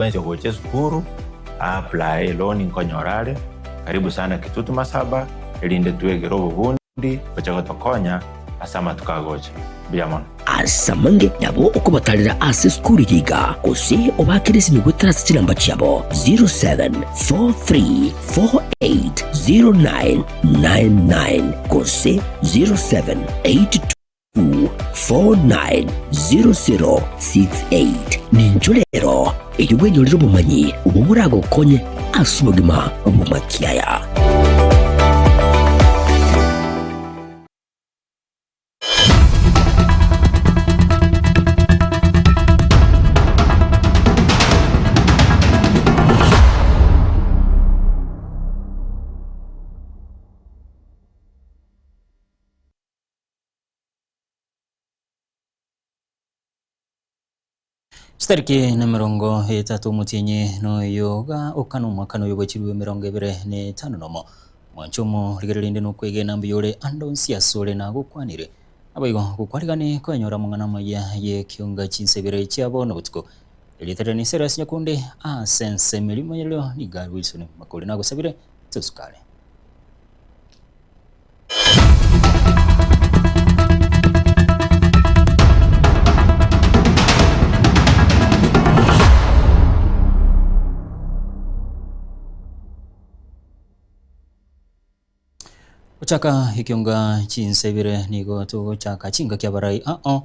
Bwensi ogocha esukuru a apply loan nkonyora are, karibu sana Kitutu Masaba erinde twegere obobundi gocha gotokonya ase amatuko agocha. Mbuya mono. Ase amange nabo okobatarera ase esukuru eye iga, gose obaakere esimi goetera ase chinamba chiabo 0743480999 gose 0782. 490068. Ninchwo rero erio bwenyorere obomanyi obwo boragokonye ase obogima bw'amakiaya. Chitariki nemerongo etato omotienyi noyoga okana omwaka noyo bwe chilifu emerongo ebere na etano nomo. Mwanche omorigereria rinde nokwegena mbuya ore ande onsi asore nagokwanire. Naboigo gokwarigane koenyora amang'ana amaya y'ekionga chinsa ibere chia bono botuko. Erieta riane Silas Nyakundi ase ensemo eria omonyererio nigo Wilson Makori nagosabire tosukare. Gochaka ekionga chinsa ibere nigo togochaka chingaki abarai ao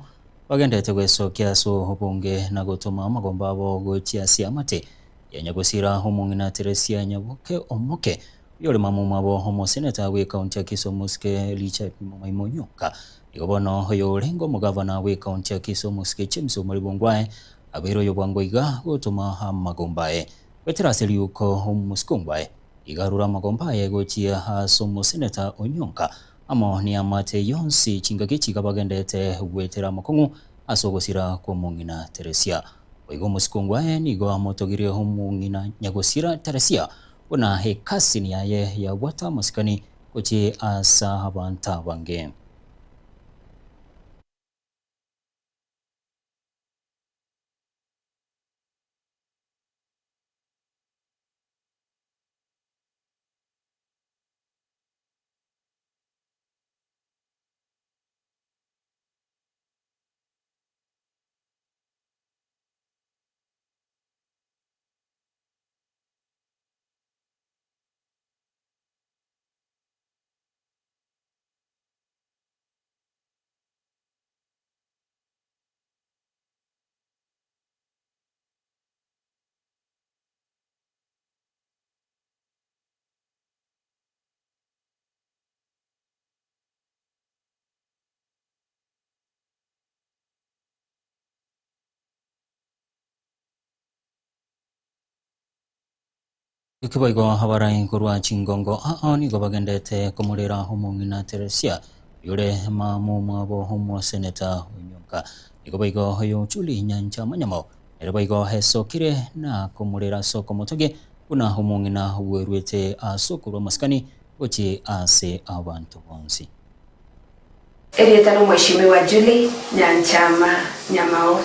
bagenderete gwesokia ase obonge na gotoma amagomba abo gochia ase amate ya nyagosira omong'ina Teresia Nyaboke Omoke Oyore mama omwabo omoseneta bw'ekaunti ya Kisumu Osike Richard Momaimo Onyonka. Nigo bono oyorenge omogavana bw'ekaunti ya Kisumu Osike James Omari Bongwae abeire oyo bwango iga gotoma amagomba aye goetera ase riuko omosike Ongwae iga arure amagomba aye gochia ase omoseneta Onyonka amo neamate yonsi chingaki echi iga bagendete goetera amakong'u ase ogosira kw'omong'ina Teresia. Boigo omosike Ongwae nigo amotogirie omong'ina nyagosira Teresia Buna ekasini yaye yabwate amasikani gochia ase abanto abange. Gaki boigo abarai korwa chingongo ao nigo bagendete komorera omong'ina Teresia, oyore mama omwabo omoseneta Onyonka. Nigo boigo oyo Julie Nyancha Manyamao nere boigo esokire na komorera ase okomotogia buna omong'ina bweruete ase okorwa amasikani gochia ase abanto bonsi. Erieta n'Omweshimiwa Julie Nyanchama Nyamao.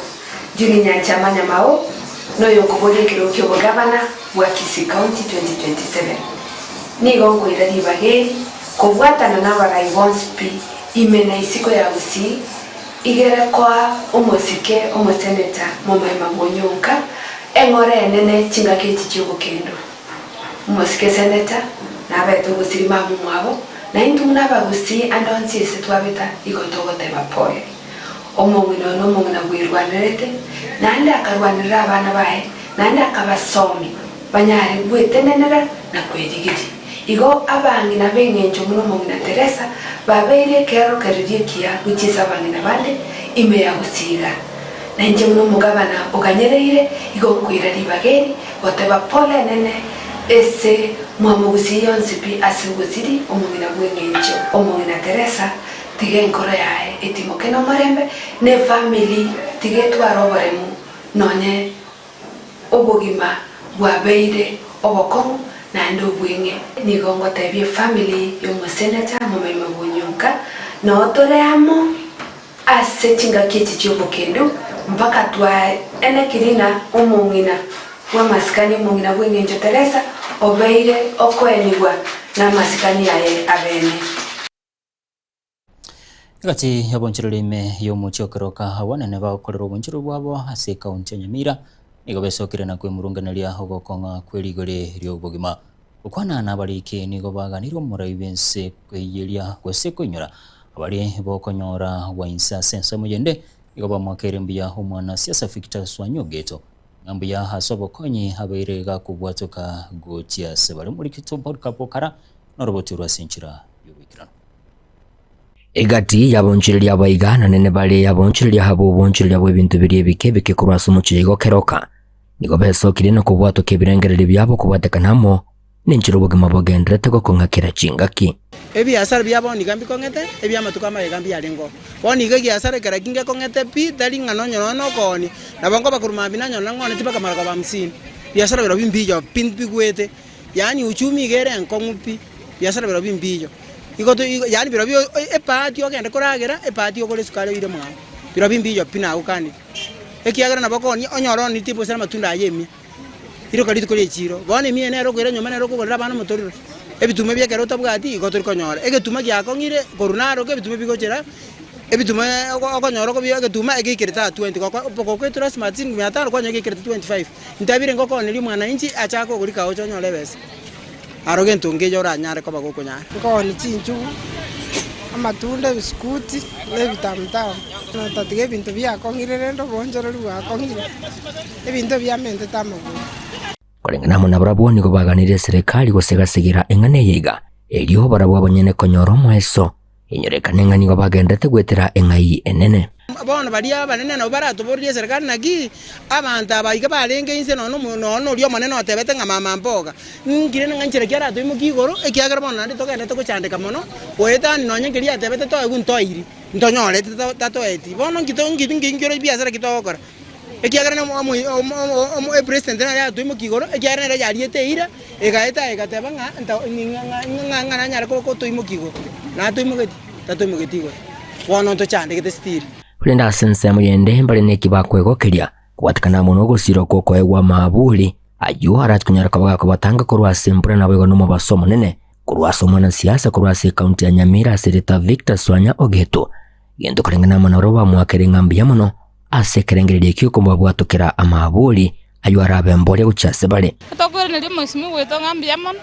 Julie Nyanchama Nyamao noyokoboria ekerogo ki'obogavana bwa Kisii County 2027. Nigo nkoira ribaga eri kobwatana nabarai bonsi pi ime na isiko ya Gusii igere koa omosike omoseneta Momaima Bwonyonka eng'ora enene chingaki echi chi'obokendu. Omosike seneta nabete ogosiri mama omwabo, na intwe buna abagusii ande onsi ase twabeta igo togoteba pole. Omong'ina oyo nomong'ina bwerwanerete, naende akarwanerera abana baye, naende akabasomia banyare gwetenenera na kwerigeria. Igo abang'ina b'eng'encho buna omong'ina Teresa babeire ekerokererio ekiya gochia ase abang'ina bande ime ya Gusii iga. Na inche buna omogabana oganyereire, igo nkoira ribaga eri goteba pole enene ese mwamogusii yonsi pi ase ogosiri omong'ina bw'eng'encho omong'ina Teresa, tiga enkoro yaye etimoke nomorembe, na efamiri tiga etware oboremu nonye obogima bwabeire obokong'u naende obweng'e. Nigo ngotebia efamiri y'omoseneta momaima bw'Onyonka, noo tore amo. Ase chingaki echi chi'obokendu mpaka twaenekirie ng'a omong'ina Bw'amasikani omong'ina bw'engencho Teresa obeire okoenigwa namasikani aye abene. Egati y'obonchoreri ime y'omochie o Keroka abanene bagokorera obonchoreri bwabo ase ekaunti ya Nyamira nigo besokire na kwemurunganeria ogokong'a kwe rigori ri'obogima. Gokwana nabariki nigo baganire omorai bw'ense koiyeria gose koinyora abare bokonyora gwa inse ase ensemo yende nigo bamoakeire mbuya omwana siasa Victor Swanyu Ogeto ng'a mbuya ase obokonyi abeire gakobwatoka gochia ase bare omorikito Polycarp Okara noroboti rwa ase enchera y'oboikeranu. Egati y'abaonchoreria abaiga na nene bare abaonchoreria aba obonchoreria bw'ebinto biria ebike ebike korwa ase omochie igo keroka, nigo besokirie na kobwatoka ebirengererio biabo kobwatekana amo nenchera obogima bogendererete gokong'a kera chingaki. Ebiasara bia bono iga mbikong'ete, ebi'amatuko amaya iga mbiarengeo. Bono iga egiasara ekero ekio ngekong'ete pi, tari ng'a nonye nonya nokoonia, nabo nkoba korwa mambia nanyora nang'oonetie mpaka marogoba hamsini. Biasara birobio mbiyo pi mbigwete, yaani uchumi iga ere enkong'u pi, biasara birobio mbiyo. Igo to igo yaani birobio ebahati ogende koragera, ebahati ogore esukari oire mwao, birobio mbiyo pi nagokanire. Ekiagera nabo okoonia onyore oneti bosa amatunda aye emia, iroka rituko ria echiro. Bono emia eye nere okoira nyomba nere okogorera abana omotorero, ebituma bia ekero otabwati igo tori konyora. Egetuma giakong'ire korwa naroka ebituma bigochera, ebituma okonyora okobia egetuma egeikerete aa twenty, goko gokoetora smart siringi mia tano kwanyora geikerete 25. Ntabire ngokooneria omwananchi achake ogorika oche onyore ebesa. Aro gento nkeiyo oranyare koba gokonyara. Nkooni chinchugu, amatunda, ebisukuti, na ebitamutamu. Tatiga ebinto biakong'ire rende oboonchoreri bwakong'ire, ebinto ebiamentete amagoro. Koreng'ana amo nabarabwo nigo baganirie eserekari gosega-segera eng'ana eye iga, erio barabwo abanyene konyora omoeso. Enyorekane ng'a nigo bagenderete goetera eng'ai enene. Bono baria abanene nabwo baratoborerie eserekari, naki abanto aba iga barenge inse nonya nonya oria omonene otebete ng'a mama mboga, nkire ng'a nchera ki aratoimokie igoro, ekiagera bono naende togenderete gochandeka mono, goetania nonya nkeria atebete toegwe ntoeiri, ntonyorete tatoeti. Bono nki to nki nki nki ebiasara ki togokora? Ekiagera epresident nere yatoimokia igoro, ekiagera nere yariete eira, egaeta egateba ng'a ng'a ng'a nanyare gotoimokia igoro, natoimogetie? Tatoimogetie igoro. Bono ntochandegete still. Korende ase ensemo yende mbare neki bakwegokeria, kobwatekana amo nogosira okwo okoegwa amaaburi, ayio arache konyara koba gakobatanga korwa ase embura naboigo nomobaso omonene, korwa ase omwanasiasa korwa ase ekaunti ya Nyamira ase erieta Victor Swanya Ogeto. Gento koreng'ana amo nabarabwo bamoakere ng'a mbuya mono ase ekerengererio ekio okomobwatokera amaabori ayio arabe emboria gochia ase bare. Tokoiraneria omosimi gwaito ng'a mbuya mono,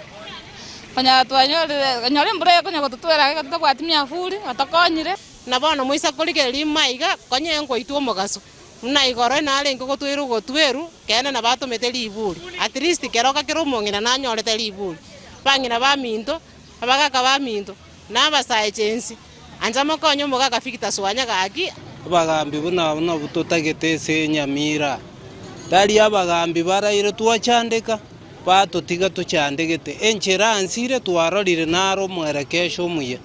konyora twanyorire konyora embura eye konya gototwera iga totabwati miafuri, otokonyire. Na bono moisa korigereria ime aiga, konya nkoitwa omogaso, buna igoro narenge gotwerwa ogotwerwa, ekeene nabo atomete riburi. At least keroka kera omong'ina nanyorete riburi. Abang'ina baminto, abagaka baminto, na abasae chensi. Ancha mokonye omogaka Victor Swanya gaki. Abagambi buna abwo nabwo totagete ase enyamira. Tari abagambi baraire twachandeka, batotiga tochandegete. Enchera ansire twarorire naro omwerekesho omuya.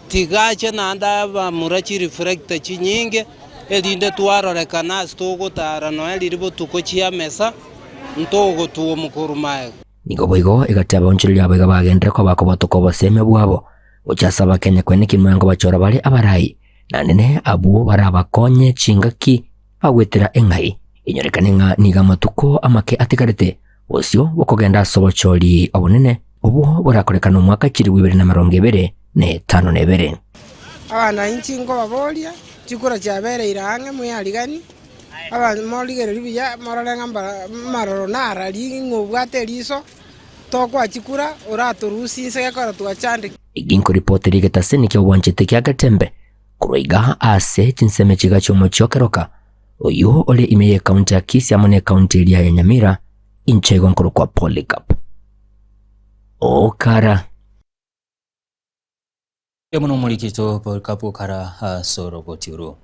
Tiga ache naende abamura chireflector chinyinge, erinde twarorekana ase togotara nonya riria botuko chiamesa, ntogotuoma korwa magega. Nigo boigo egati abaonchoreria abo iga bagenderere koba kobotoka obosemia bwabo gochia ase Abakenya kwene ki moengo bachora bare abarai, naende abwo barabakonye chingaki bagwetera eng'ai. Enyorekane ng'a nigo amatuko amake atigarete bosio bw'okogenda ase obochori obonene obwo borakorekane omwaka chilifu ibere na emerongo ebere na etano na ebere. Abananchi nkobaboria, chikura chiabereire ang'e mweariganie, aba morigererie buya morore ng'a amaroro narari ng'a obwate eriso. Tokoa chikura, oratorusie inse gekogera twachandekire. Eki nkoripotera egetaseni ki'obwanchete kia Getembe korwa iga ase chinsemo chiga chi'omochie o Keroka, oyio ore ime y'ekaunti ya Kisii amo n'ekaunti eria ya Nyamira, inche igo nkorokwa Polycarp Okara. Emo nomorikito Polycarp Okara ase oroboti oro.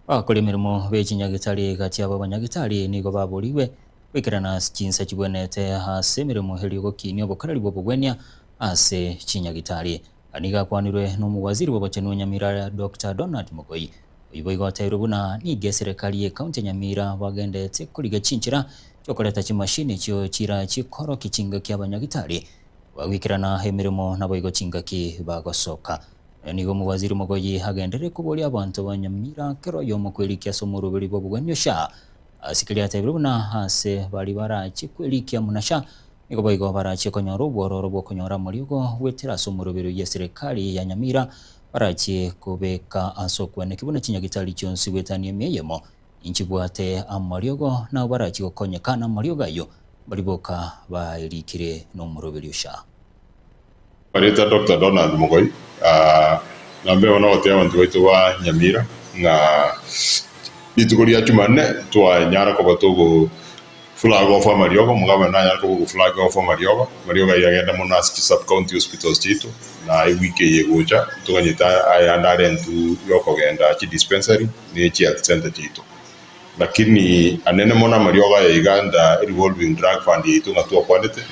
Bagakora emeremo be chinyagitari gati abo abanyagitari nigo baborigwe goikerana ase chinsa chigwenerete ase emeremo eria ogokinia obokarari bw'obogwenia ase chinyagitari. Aya nigo akwanirwe nomowaziri bw'obochenu o Nyamira Doctor Donald Mogoi. Oyio boigo ateirwe buna nigo eserekari y'ecounty ya Nyamira bagendete korigia chinchera chiokoreta chimashini echio chirache korokia chingaki abanyagitari Bagoikerana emeremo naboigo chingaki bagosoka. Nonya nigo omowaziri omogoyi agenderere koboria abanto ba Nyamira kera oyomo kwerikia ase omoroberi bw'obogwenia SHA. Ase keria atebire buna ase baria barachie kwerikia muna SHA nigo boigo barachie konyora obwororo bw'okonyora amariogo goetera ase omoroberi oyio eserekari ya Nyamira barachie kobeka ase okweneki buna chinyagitari chionsi goetania emia eyemo inchibwate amariogo nabo barachie gokonyeka namariogo ayio baria boka baerikire nomoroberi o SHA. Bareta Doctor Donald Mogoi, Nambe bono gotebia abanto baito ba Nyamira ng'a rituko ria Jumanne twanyara koba togo flag off amariogo, omogabana nanyare koba ogo flag off amariogo, amariogo ayio agenda mono ase chi sub county hospitals chiaito na ewiki eye egocha ntoganyete ayande arentwe yokogenda chi dispensary ne chi health center chiaito. Lakini anene mono amariogo aya iga nda revolving drug fund yaito ng'a twakwanete,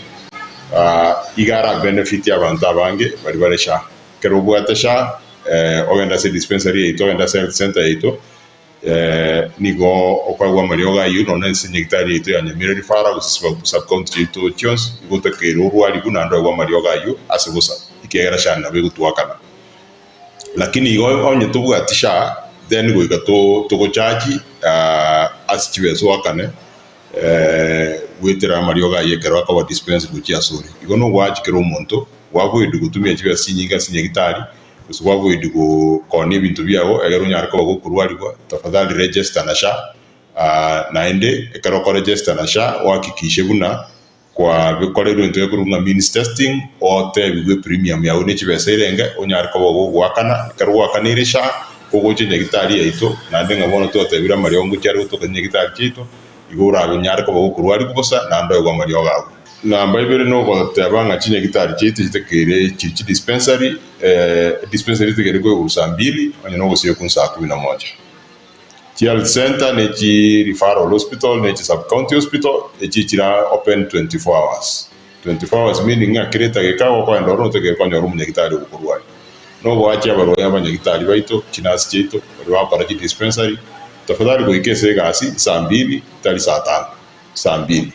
iga ara benefit abanto abange baria bare SHA. Ekero obwate SHA, ogende ase dispensary yaito, ogende ase health center yaito, nigo okoegwa amariogo ayio nonya ase nyagetari yaito ya Nyamira Referral gose sub county chiaito chionsi, igo otakeire orwarigwe naende oegwe amariogo ayio ase bosa, ekiagera SHA nabo egotwakana. Lakini igo onye tobwati SHA then goika togochachi ase chibesa oakane goetera amariogo ayio ekero akoba dispensed gochia asore. Igo nogoachi kera omonto gwaboid gotumia chibesa chinyinge ase nyagetari gose gwaboid koonia ebinto biago egere onyare koba gokorwarigwa tafadhali register na SHA naende ekero okoregister na SHA ohakikishe buna Kwabikorerwe intwe ekorokwa ng'a means testing, otebigwe premium yao ne chibesa erenge, onyare koba ogogoakana, ekero gwaakaneire SHA, kogocha enyagitari yaito, naende ng'a bono twatebire amariogo ngochia are gotoka chinyagitari chiaito, igo oranyare koba gokorwariwa bosa naende oegwe amariogo agwo. Namba ibere nogoteba ng'a chinyagitari chiaito chitakeire chiri chidispensary, edispensary etakeire koigorwa saa mbili onye nogosiekwa saa kumi na moja. Chi health center ne chi referral hospital ne chi sub county hospital echi chira open 24 hours. 24 hours meaning ng'a kera etageka gokoenda ororo notageke konyora omonyagitari ogokorwaria. Nogoachia abarwayi abanyagitari baito, chinurse chiaito, baria bagokora chi dispensary, tafadhali goika ase egasi saa mbili tari saa tano, saa mbili.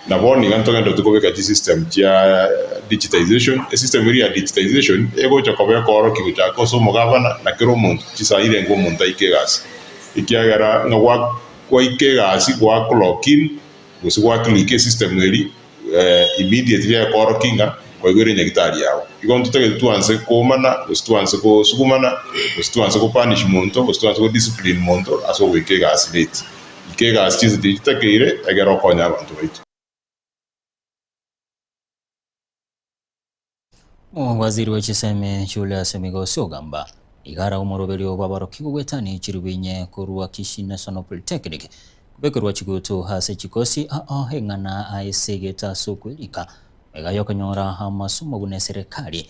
Na bono iga ntogenderete kobeka chisystem chia digitization, esystem eria ya digitization egocha koba ekoorokia gochaka ase omogabana na kera omonto chisaa irenge omonto aike egasi. Ekiagera ng'a gwa gwaika egasi gwa clock in gose gwa click esystem eria immediately ekoorokia ng'a kwaigwere nyagitari yago. Igo ntotagete twanse koomana gose twanse kosugumana gose twanse go punish monto gose twanse go discipline monto ase ogoika egasi late. Ika egasi chinse chiria chitakeire, egere okonye abanto baito. Omowaziri we chisemi Julius Migosi ogamba igara omoroberio bw'abarokigwa gwetani chiribu inye korwa Kisii National Polytechnic kobekerwa chigutu ase chikosi ao eng'ana aise egeta ase okwerika magega yokonyora amasomo buna eserekari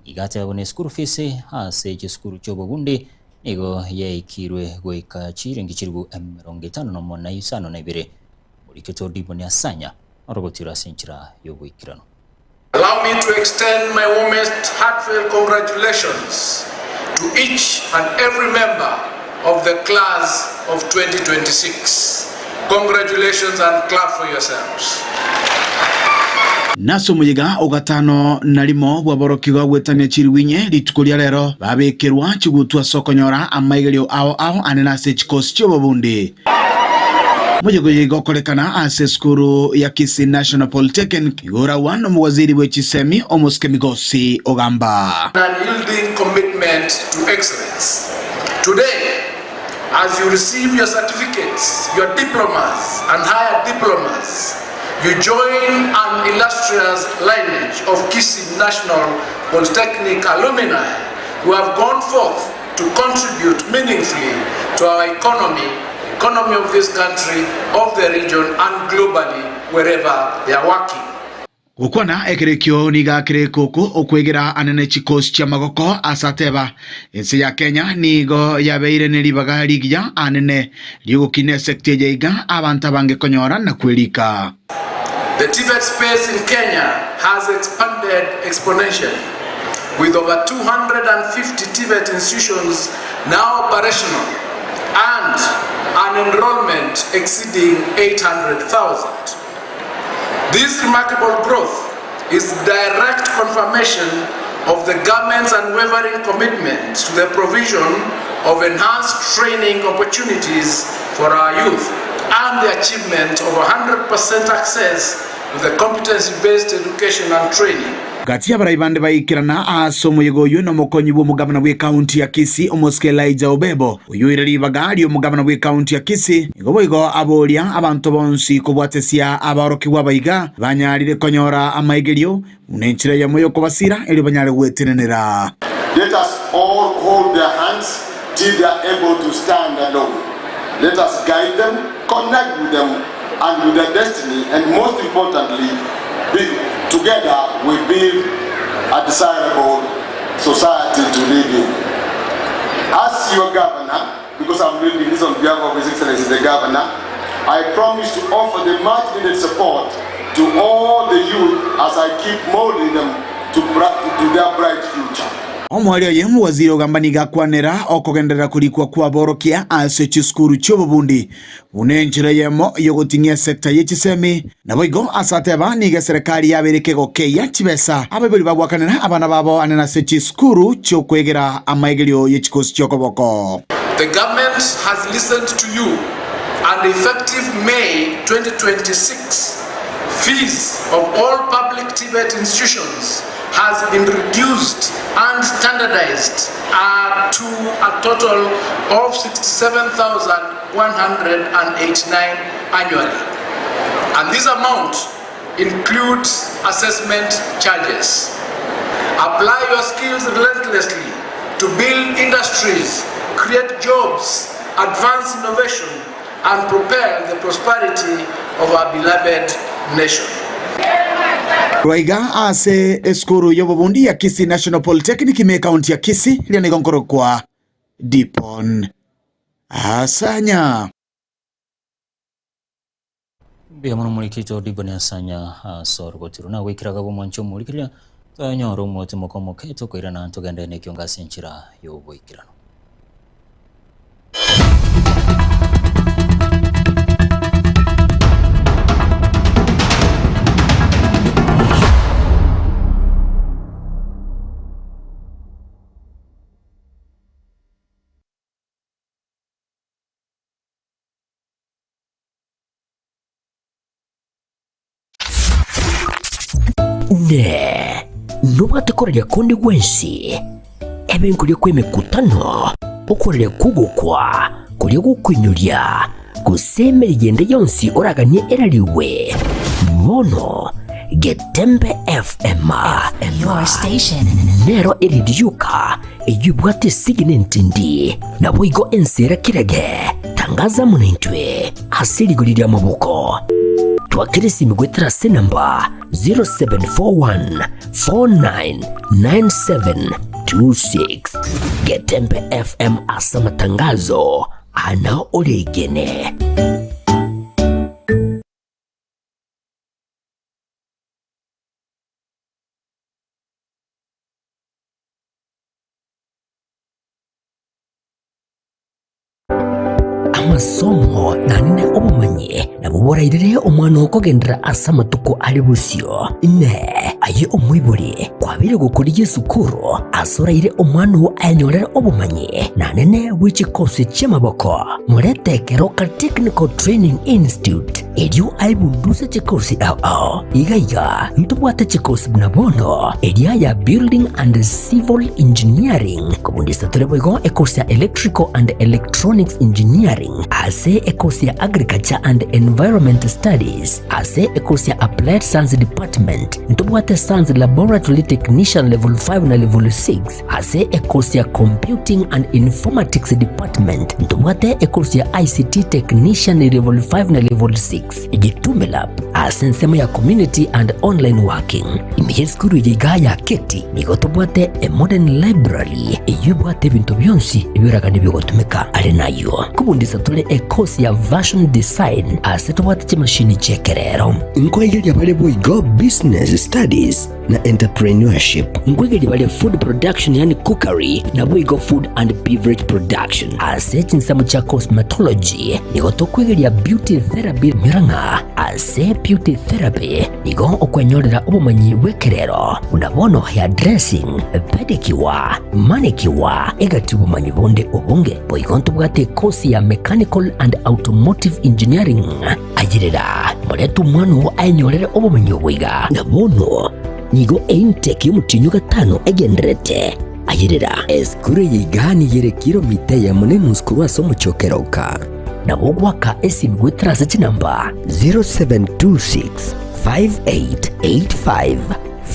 iga ateba buna eschool fees ase chisukuru chiobobundi Nigo yaikirwe goika chirengi chilifu 51 na isano na ibere. Morikete Odiboni Asanya orogotiro ase enchera y'oboikeranu. Allow me to extend my warmest heartfelt congratulations to each and every member of the class of 2026. Congratulations and clap for yourselves. Nase omoyega o gatano na rimo bw'aborokigwa gwetania chirwinye rituko ria rero, babekerwa chigutwa ase okonyora amaigerio ao ao anene ase chikosi chi'obobundi. Omoyega oyo igo okorekana ase esukuru ya Kisii National Polytechnic, igo oragwa nomowaziri bwe chisemi omosike Migosi Ogamba. Unyielding commitment to excellence. Today, As you receive your certificates, your diplomas and higher diplomas, you join an illustrious lineage of Kisii National Polytechnic alumni who have gone forth to contribute meaningfully to our economy, the economy of this country, of the region and globally wherever they are working. Gokwana ekero ekio nigo akere ekoko okwegera anene chikosi chi'amagoko ase ateba, Ense ya Kenya nigo yabeire ne ribaga rigiya anene ri'ogokina esecta eye iga abanto abange konyora na kwerika. The TVET space in Kenya has expanded exponentially, with over 250 TVET institutions now operational and an enrollment exceeding 800,000. This remarkable growth is direct confirmation of the government's unwavering commitment to the provision of enhanced training opportunities for our youth and the achievement of 100% access to the competency-based education and training. Gati y'abarai bande baikerana ase omoyega oyio nomokonyi bw'omogabana bw'ekaunti ya Kisii, Omosike Elijah Obebo, oyio oire ribaga ri'omogabana bw'ekaunti ya Kisii, nigo boigo aboria abanto bonsi kobwatesia abaorokigwa abaiga banyarire konyora amaigerio buna enchera eyemo y'okobasira erio banyare gwetenenera. Let us all hold their hands till they are able to stand alone. Let us guide them, connect with them and with their destiny and most importantly, be, together we build a desirable society to live in. As your governor, because I'm reading this on behalf of His Excellency the Governor, I promise to offer the much needed support to all the youth as I keep molding them to, to their bright future. Omoerio oye omowaziri ogamba nigo akwanera okogenderera korikwa kw'aborokia ase chisukuru chi'obobundi buna enchera eyemo y'ogoting'ia esecta ye chisemi. Naboigo ase ateba nigo eserekari yabeire kegokeyia chibesa abaibori bagwakanera abana babo anene ase chisukuru chi'okwegera amaegerio ye chikosi chi'okoboko. The government has listened to you and effective May 2026, fees of all public TVET institutions has been reduced and standardized to a total of 67,189 annually. And this amount includes assessment charges. Apply your skills relentlessly to build industries, create jobs, advance innovation, and propel the prosperity of our beloved nation. Korwa iga ase esukuru y'obobundi ya Kisii National Polytechnic ime ekaunti ya Kisii, riria nigo nkorokwa Dipon Asanya. Mbuya mono morikito Diboni Asanya ase orogoti na goikeraga bw'omwancho omorigereria twanyora omotimoka omoke tokoirana togende nekiongo ase enchera y'oboikeranu. Ne nobwate koraria konde gwensi, ebe nkoria kw'emekutano, okoraria kw'ogokwa, koria gokoinyoria, gose emerigo ende yonsi oraganie erariwe, bono Getembe FM Your station. nero eri rioka eyio ebwate esegi na entindi, naboigo ense era kirege. Tangaza amo naintwe ase rigori ri'amaboko. Twakere esimi goetera ase enamba 0741499726. Getembe FM ase amatangazo ana oregene. Amasomo naende obomanyi nabwo borairere omwana okogenderera ase amatuko are bosio. Inee! Aye omoibori, kwabeire gokorigia esukuru ase oraire omwana oo ayenyorere obomanyi naende bwe chikosi chi'amaboko? Morete Keroka Technical Training Institute erio aebunduse chikosi ao ao. Iga iga ntobwate chikosi buna bono eria ya Building and Civil Engineering, kobundisa tore boigo ekosi ya Electrical and Electronics Engineering, ase ekosi ya Agriculture and Environment Studies, ase ekosi ya Applied Science Department, ntobwate Science Laboratory Technician Level 5 na Level 6, Ase ekosi ya Computing and Informatics Department ntobwate ekosi ya ICT Technician Level 5 na Level 6, Gitume Lab ase ensemo ya Community and Online Working. Ime y'esukuru eye igaa ya Keti nigo tobwate a modern library eyio ebwate ebinto bionsi ebioragani bigotumeka. Are nayio nkobundisa tore ekosi ya Fashion Design ase tobwate chimashini chi'ekerero. Nkoegeria bare boigo Business Studies. na Entrepreneurship. Nkoigeria bare Food Production yaani Cookery naboigo Food and Beverage Production. Ase chinsemo chia Cosmetology nigo tokwegeria Beauty Therapy nyora ng'a ase Beauty Therapy nigo okwenyorera obomanyi bw'ekerero buna bono hair dressing, pedicure, manicure egati obomanyi bonde obonge. Boigo ntobwate ekosi ya Mechanical and Automotive Engineering. Ayerera, morete omwana oo aenyorere obomenyo obo iga. Na bono nigo eintake y'omotienyi o gatano egendererete. Ayerera. Esukuru eye iga nigo ere kilomita eyemo na enusu korwa ase omochie o Keroka. Nabo ogoaka esimi goetera ase chinamba 0726 5885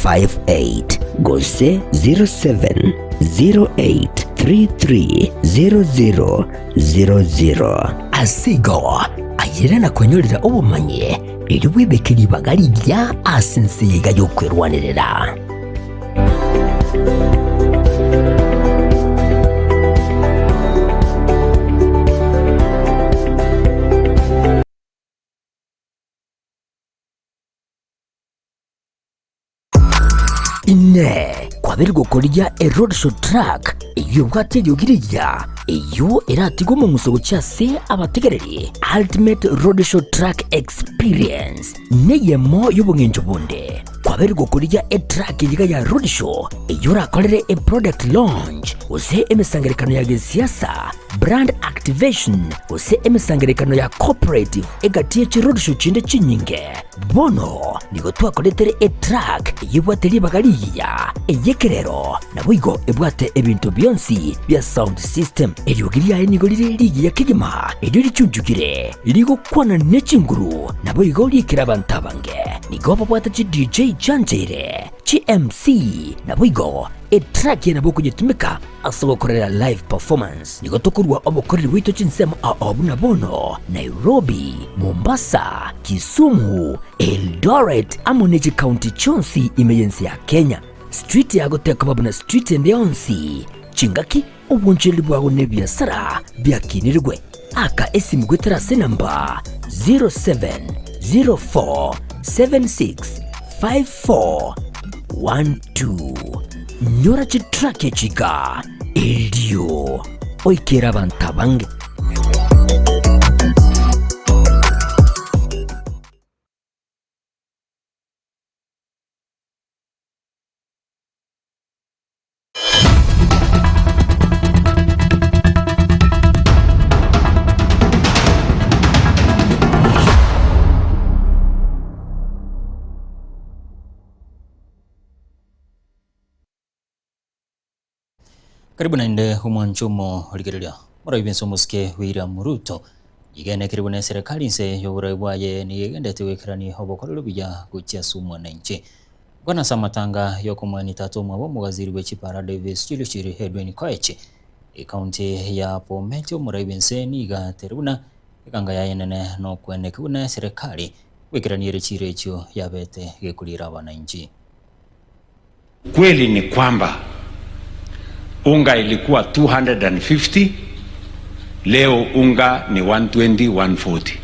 58 gose 0708 3300 00. Ase igo, ayere na kwenyorera obomanyi, erio bwebeke ribaga rigiya ase ense eye iga y'okwerwanerera. Inee! Kwabeire gokorigia eroadshow truck eyio ebwate eriogi rigiya, eyio eratige omong'uso gochia ase abategereri? Ultimate Roadshow Truck Experience neyemo y'obong'encho bonde. Kwabeire gokorigia etruck eyiga ya roadshow eyio orakorere eproduct launch gose emesangererekano ya gesiasa, brand activation gose emesangererekano ya cooperative egati ye chiroadshow chinde chinyinge. Bono nigo twakoretere etruck eyebwate ribaga rigiya, ey'ekerero, naboigo ebwate ebinto bionsi bia sound system. Eriogi riaye nigo rire rigiya kegima, erio richunchugire, rigokwana ne chinguru, naboigo riikire abanto abange. Nigo babwate chi DJ chiancheire, chi MC, naboigo Etrack eye nabo okonyetumeka ase ogokorera live performance. Nigo tokorua obokoreri bwaito chinsemo ao buna bono, Nairobi, Mombasa, Kisumu, Eldoret amo ne chikaunti chionsi ime y'ense ya Kenya. Street yago tekoba buna street ende yonsi. Chingaki, obonchoreri bwago na ebiasara biakinirigwe. Aka esimu goetera ase enamba 0704 76 5412 Nyora chitrack echi iga erio oikere abanto abange. Karibu naende omwancho omorigereria moraibe inse omosike William Ruto igenekerigwe na eserekari inse y'oborai bwaye nigo egendete goikerania obokoreri obuya gochia ase omwananchi. Buna ase amatanga y'okomoenia tata omwabo omogaziri bwe chipara Davis Chirichiri Edwin Koech, ekaunti ya Bomet omorai bw'ense nigo atere buna eganga yaye enene nokweneki buna eserekari goikerania ere chiira echio yabete gekoriera abananchi. Ukweli ni kwamba unga ilikuwa 250, leo unga ni 120, 140.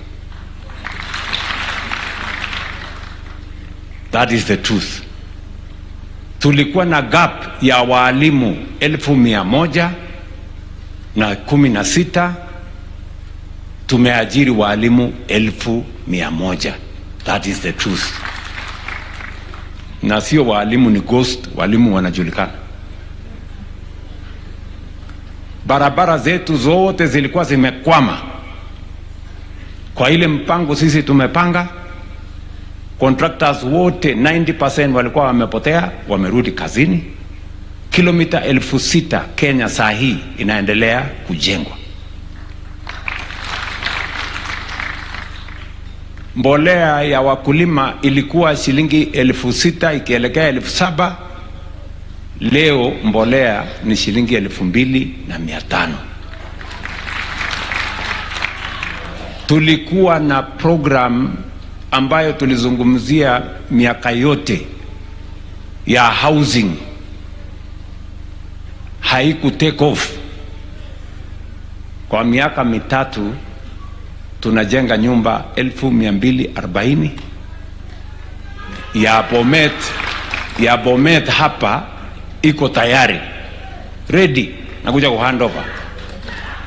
That is the truth. Tulikuwa na gap ya waalimu 116,000, tumeajiri waalimu 100,000. That is the truth. Na sio waalimu ni ghost, walimu wanajulikana. Barabara zetu zote zilikuwa zimekwama kwa ile mpango sisi tumepanga. Contractors wote 90% walikuwa wamepotea, wamerudi kazini. Kilomita 6,000 Kenya saa hii inaendelea kujengwa. Mbolea ya wakulima ilikuwa shilingi 6,000 ikielekea 7,000. Leo mbolea ni shilingi 2,500. Tulikuwa na program ambayo tulizungumzia miaka yote ya housing, haiku take off. Kwa miaka mitatu tunajenga nyumba 240,000 ya Bomet ya Bomet hapa iko tayari ready na kuja kuhand over,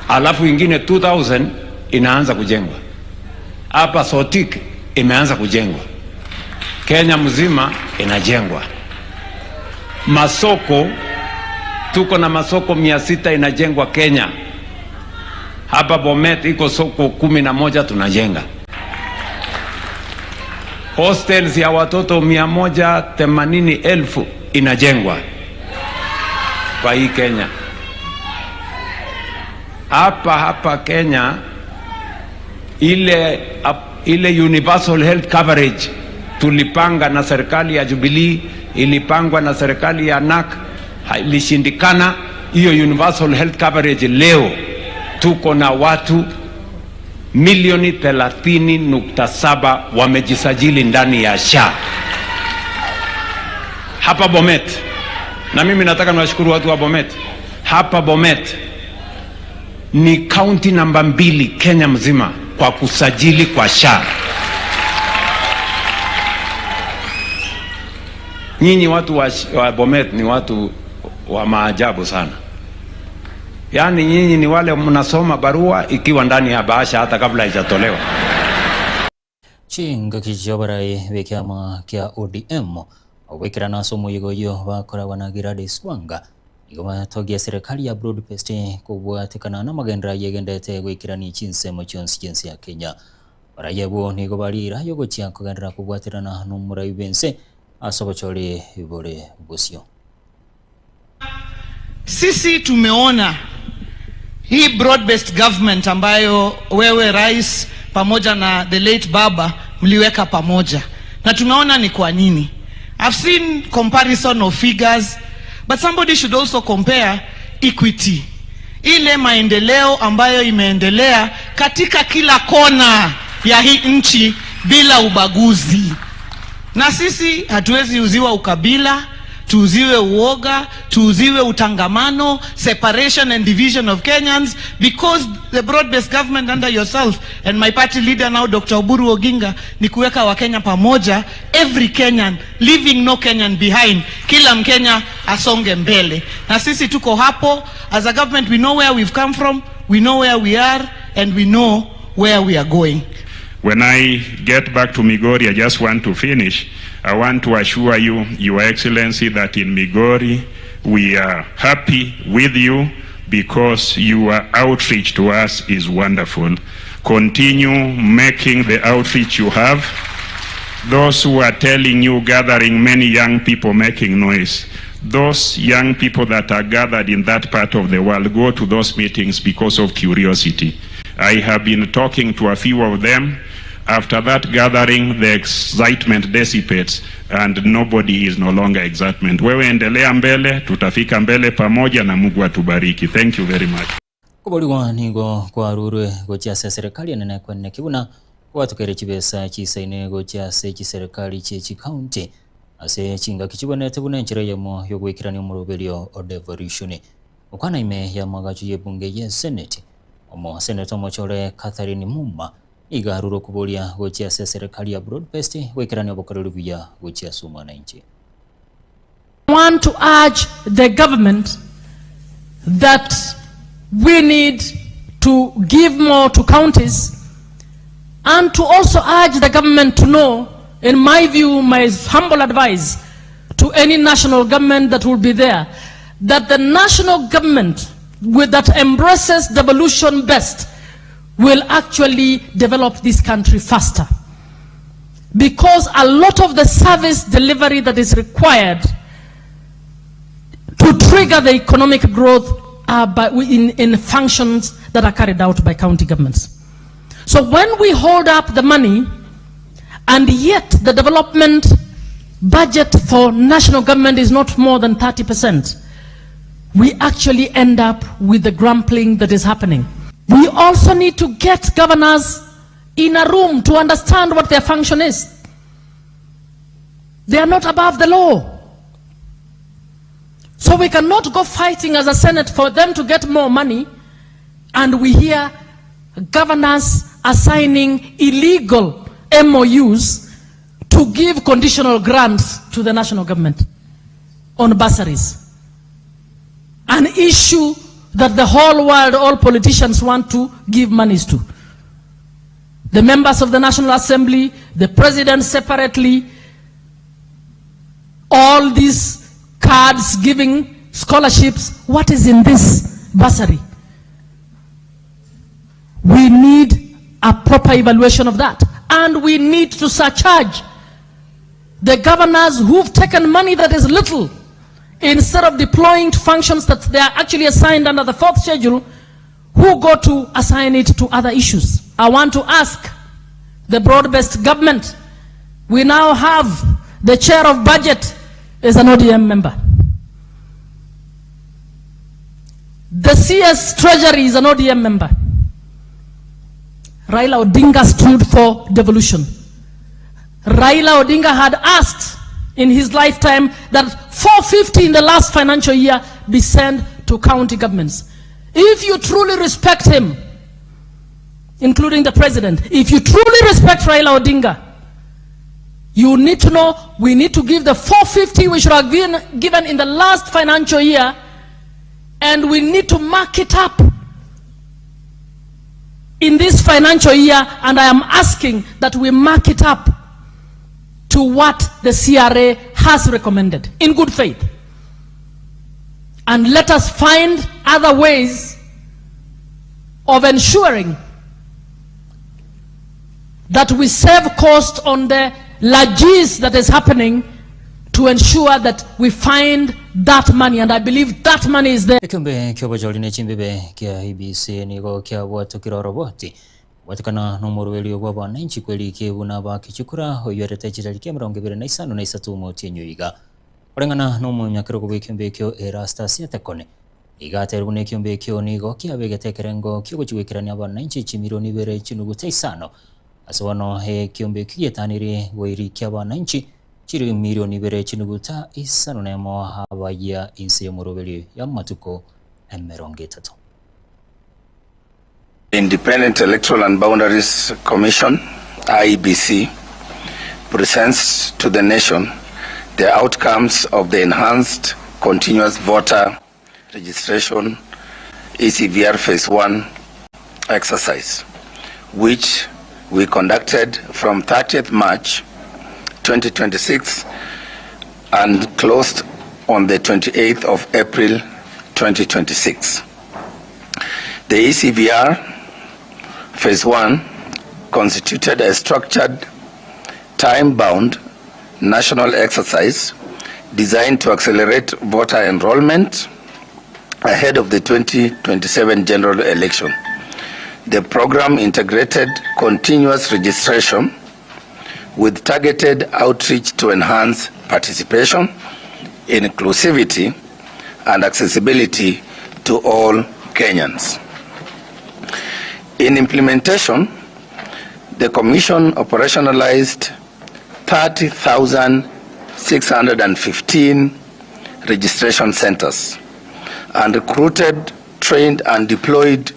alafu ingine 2000 inaanza kujengwa hapa. Sotik imeanza kujengwa, Kenya mzima inajengwa. Masoko tuko na masoko 600 inajengwa Kenya. Hapa Bomet iko soko 11 tunajenga. Hostels ya watoto 180,000 inajengwa kwa hii Kenya. Hapa hapa Kenya ile universal health coverage tulipanga na serikali ya Jubilee, ilipangwa na serikali ya NARC, ilishindikana. Hiyo universal health coverage leo tuko na watu milioni 30.7 wamejisajili ndani ya SHA hapa Bomet. Na mimi nataka niwashukuru watu wa Bomet. Hapa Bomet ni kaunti namba 2 Kenya mzima kwa kusajili kwa SHA. Nyinyi watu wa Bomet ni watu wa maajabu sana. Yaani nyinyi ni wale mnasoma barua ikiwa ndani ya bahasha hata kabla haijatolewa. Chingaki chiabarai b'ekiama kia ODM ogwĩkĩrana ase omoyigo oyio bakoragwa na Gladys Wanga nigo batogia serikali ya Broad-Based kobwatekana na amagenderero yegendete gwĩkĩrania chinsemo chionsi chiense ya Kenya. Barai abwo nigo barira yogochia kogenderera kobwaterana na omorai bwense ase obochori bore bosio. Sisi tumeona hii broad-based government ambayo wewe rais pamoja na the late baba mliweka pamoja, na tumeona ni kwa nini. I've seen comparison of figures, but somebody should also compare equity, ile maendeleo ambayo imeendelea katika kila kona ya hii nchi bila ubaguzi. Na sisi hatuwezi uziwa ukabila, tuuziwe uoga, tuuziwe utangamano, separation and division of Kenyans, because the broad-based government under yourself and my party leader now Dr. Oburu Oginga ni kuweka Wakenya pamoja, every Kenyan, leaving no Kenyan behind, kila Mkenya asonge mbele. Na sisi tuko hapo as a government, we know where we've come from, we know where we are, and we know where we are going. When I get back to Migori, I just want to finish. I want to assure you, Your Excellency, that in Migori, we are happy with you because your outreach to us is wonderful. Continue making the outreach you have. Those who are telling you gathering many young people making noise, those young people that are gathered in that part of the world go to those meetings because of curiosity. I have been talking to a few of them. After that gathering, the excitement dissipates and nobody is no longer excitement. Wewe endelea mbele, tutafika mbele pamoja na Mungu atubariki. Thank you very much. Koborigwa nigo kwarurwe gochia ase serikali enene kwenene kibuna gwatokere chibesa chisaine gochia ase chiserikali chie chikaunti ase chingaki chibonete buna enchera eyemo yogwekirania omoroberio o devolution. Okwana ime ya magacho ye bunge ye senate omo senator omochore Catherine Muma iga arure okoboria gochia ase serikali ya Broad-Based gwekirania obokoreri buya gochia ase omwananchi. I want to urge the government that we need to give more to counties, and to also urge the government to know, in my view, my humble advice to any national government that will be there, that the national government that embraces devolution best will actually develop this country faster. Because a lot of the service delivery that is required to trigger the economic growth are in functions that are carried out by county governments. So when we hold up the money, and yet the development budget for national government is not more than 30%, we actually end up with the grumbling that is happening. We also need to get governors in a room to understand what their function is. They are not above the law. So we cannot go fighting as a Senate for them to get more money, and we hear governors assigning illegal MOUs to give conditional grants to the national government. on bursaries, an issue that the whole world, all politicians want to give monies to. The members of the National Assembly, the president separately, all these cards giving scholarships, what is in this bursary? We need a proper evaluation of that. And we need to surcharge the governors who've taken money that is little instead of deploying to functions that they are actually assigned under the fourth schedule, who go to assign it to other issues. I want to ask the broad-based government, we now have the chair of budget is an ODM member. The CS Treasury is an ODM member. Raila Odinga stood for devolution. Raila Odinga had asked in his lifetime that 450 in the last financial year be sent to county governments. If you truly respect him, including the president, if you truly respect Raila Odinga, you need to know we need to give the 450 we should have been given in the last financial year, and we need to mark it up in this financial year, and I am asking that we mark it up to what the CRA has recommended in good faith. And let us find other ways of ensuring that we save cost on the largesse that is happening to ensure that we find that money, and I believe that money is there. Ekeombe ki'obochori ne chimbibe kia IEBC nigo kiabwatokire oroboti kobwatekana nomoroberio bw'abananchi kw'erike buna abakichukura oywerete chitariki emerongo ebere na isano na isato omotienyi oyo iga. Koreng'ana nomonyakerogo bw'ekeombe ekio Erastus Atekone, iga aterwe buna ekeombe ekio nigo kiabegete ekerengo kiogochia goikerania abananchi chimilioni ibere chinuguta isano. Ase bono ekeombe ekio gietanirie goirikia abananchi Chiri milioni ibere chinuguta isano nemo abayia inse y'omoroberio y'amatuko 30. Independent Electoral and Boundaries Commission, IEBC, presents to the nation the outcomes of the enhanced continuous voter registration ECVR Phase 1 exercise, which we conducted from 30th March 2026 and closed on the 28th of April 2026. The ECVR Phase 1 constituted a structured, time-bound national exercise designed to accelerate voter enrollment ahead of the 2027 general election. The program integrated continuous registration with targeted outreach to enhance participation, inclusivity, and accessibility to all Kenyans. In implementation, the Commission operationalized 30,615 registration centers and recruited, trained, and deployed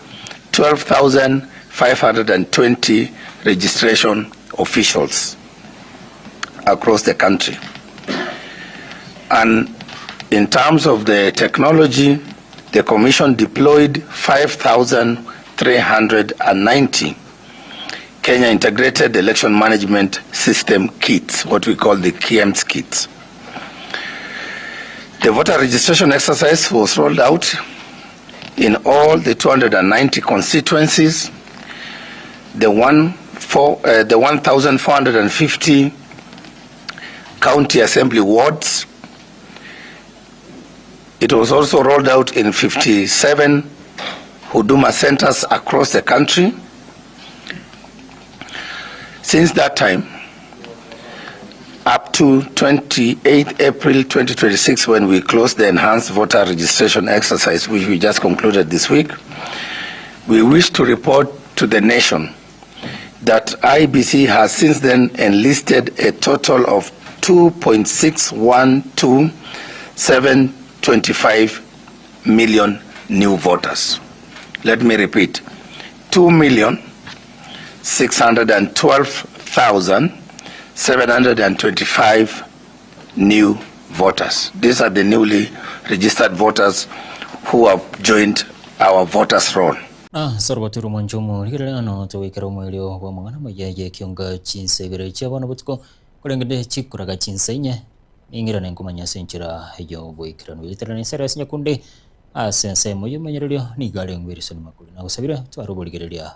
12,520 registration officials across the country. And in terms of the technology, the Commission deployed 5,390 Kenya Integrated Election Management System kits, what we call the KIEMS kits. The voter registration exercise was rolled out in all the 290 constituencies, the 1,450 county assembly wards. It was also rolled out in 57 Huduma centers across the country. Since that time, up to 28 April 2026, when we closed the enhanced voter registration exercise, which we just concluded this week, we wish to report to the nation that IEBC has since then enlisted a total of 2.612725 million new voters. Let me repeat, 2,612,725 new voters. These are the newly registered voters who have joined our voters roll. Ase orobato rw'omwancho omorigereria ano togoikera omoerio bw'amang'ana amaya y'ekionga chinsa ibere chia bono botuko, korende chikoraga chinsa inye, ning'irane nkomanya ase enchera y'oboikeranu. Ritarana inse ase nyakunde ase ensemo y'omonyererio nigo arengwe erisoni makori. Nagosabire tware oborigereria.